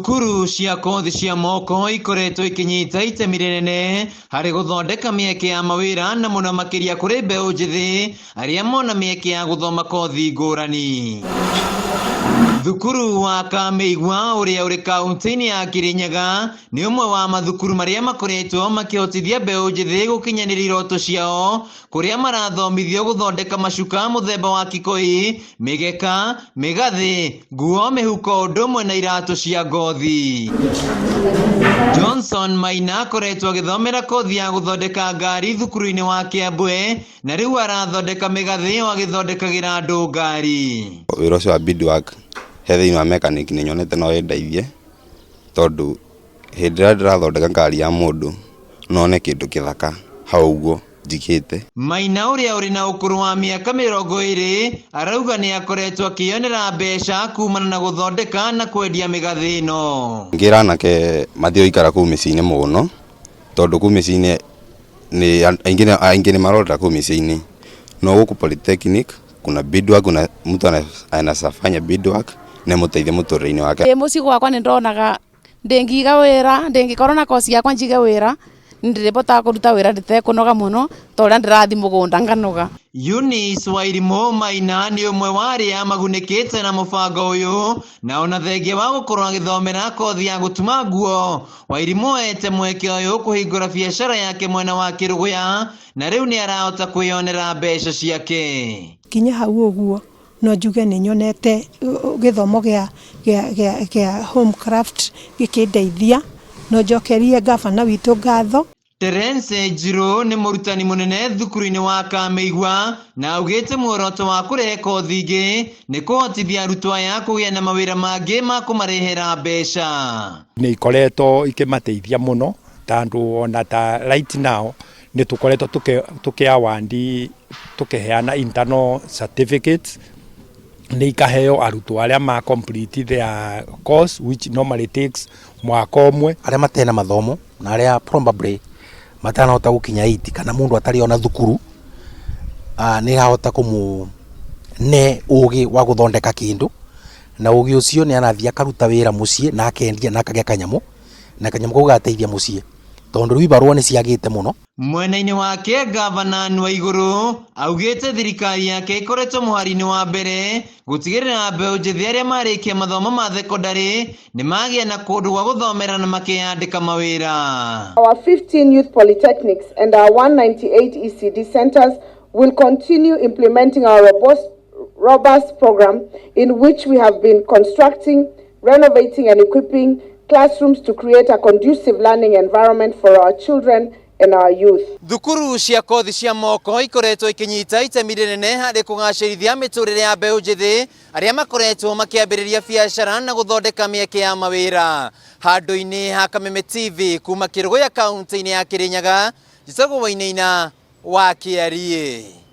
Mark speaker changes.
Speaker 1: Thukuru cia kothi cia moko ikoretwo ikinyita itemi rĩnene harĩ gũthondeka mĩeke ya mawĩra na mũno makĩria kũrĩ mbeũ njĩthĩ arĩa mona mĩeke ya gũthoma kothi ngũrani. Thukuru wa Kamĩigua ũrĩa ũrĩ kaunti-inĩ ya Kĩrĩnyaga nĩ ũmwe wa mathukuru marĩa makoretwo makĩhotithia mbeũ njĩthĩ gũkinyanĩria iroto ciao kũrĩa marathomithio gũthondeka macuka mũthemba wa kikoi, mĩgeka, mĩgathĩ, nguo, mĩhuko ũndũ ũmwe na iratũ cia ngothi. Johnson Maina akoretwo agĩthomera kothi ya gũthondeka ngari thukuru-inĩ wa Kĩambwe na rĩu arathondeka mĩgathĩ o agĩthondekagĩra andũ ngari.
Speaker 2: Wĩra ũcio wa beadwork he thĩinĩ wa mechanic nĩ nyonete no ĩndeithie tondũ hĩndĩ ĩrĩa ndĩrathondeka ngari ya mũndũ no one kĩndũ kĩthaka hau ũguo njigĩte.
Speaker 1: Maina ũrĩa ũrĩ na ũkũrũ wa mĩaka 20 arauga nĩ akoretwo akĩyonera mbeca kumana na gũthondeka na kwendia mĩgathĩ ĩno.
Speaker 2: Ngĩra anake matige gũikara kũu mĩciĩ-inĩ mũno tondũ kũu mĩciĩ-inĩ nĩ aingĩ aingĩ nĩ marorera kũu mĩciĩ-inĩ no gũkũ polytechnic kuna beadwork, kuna mtu anaweza fanya beadwork na ĩmũteithie mũtũrĩre-inĩ wake.
Speaker 3: Ndĩ mũciĩ gwakwa nĩ ndonaga ndĩngiga wĩra ndĩngĩkorwo na koci yakwa njige wĩra nĩndĩrĩbotaga kũruta wĩra ndĩtekũnoga mũno ta ũrĩa ndĩrathiĩ mũgũnda nganoga.
Speaker 1: Eunice Wairimũ Maina nĩ ũmwe wa arĩa magunĩkĩte na mũbango ũyũ na ona thengia wa gũkorwo agĩthomera kothi ya gũtuma nguo Wairimũ ete mweke ũyũ kũhingũra biacara yake mwena wa Kĩrũgũya na rĩu nĩ arahota kwĩyonera mbeca ciake.
Speaker 4: Kinya hau ũguo no njuge nĩ nyonete gĩthomo gĩa home craft gĩkĩndeithia. No njokerie gavana witũ ngatho.
Speaker 1: Terence Njirũ nĩ mũrutani mũnene thukuru-inĩ wa Kamĩigua na augĩte muoroto wa kũrehe kothi ingĩ nĩ kũhotithia arutwo aya kũgĩa na mawĩra mangĩ ma kũmarehera mbeca.
Speaker 5: Nĩ ikoretwo ikĩmateithia mũno tondũ ona ta right now nĩ tũkoretwo tũkĩ award, tũkĩheana internal certificates nĩ ikaheo arutwo arĩa ma complete their course, which normally takes mwaka ũmwe.
Speaker 6: Arĩa matena mathomo na arĩa probably matanahota gũkinya 8 kana mũndũ atarĩ ona thukuru nĩ ahota kũmũne ũgĩ wa gũthondeka kĩndũ na ũgĩ ũcio nĩ arathiĩ akaruta wĩra mũciĩ na akendia na akagĩa kanyamũ na kanyamũ kau gateithia mũciĩ tondũ rĩu ibarũa nĩ ciagĩte mũno.
Speaker 1: Mwena-inĩ wake gavana Nwaigũrũ augĩte thirikari yake ĩkoretwo mũhari-inĩ wa mbere gũtigĩrĩra mbeũ njĩthĩ arĩa marĩkia mathomo ma thekondarĩ nĩ magĩa na kũndũ gwa gũthomera na makeyandĩka mawĩra.
Speaker 7: Our 15 youth polytechnics and our 198 ECD centers will continue implementing our robust program in which we have been constructing, renovating and equipping classrooms to create a conducive learning environment for our children and our youth.
Speaker 1: Thukuru cia kothi cia moko ikoretwo ikinyita itemi rĩnene harĩ kũgacĩrithia mĩtũrĩre ya mbeũ njĩthĩ arĩa makoretwo makĩambĩrĩria biacara na gũthondeka mĩeke ya mawĩra. Handũ-inĩ ha Kameme TV kuma Kĩrũgũya kaunti-inĩ ya Kĩrĩnyaga, njĩtagwo Wainaina wa Kĩariĩ.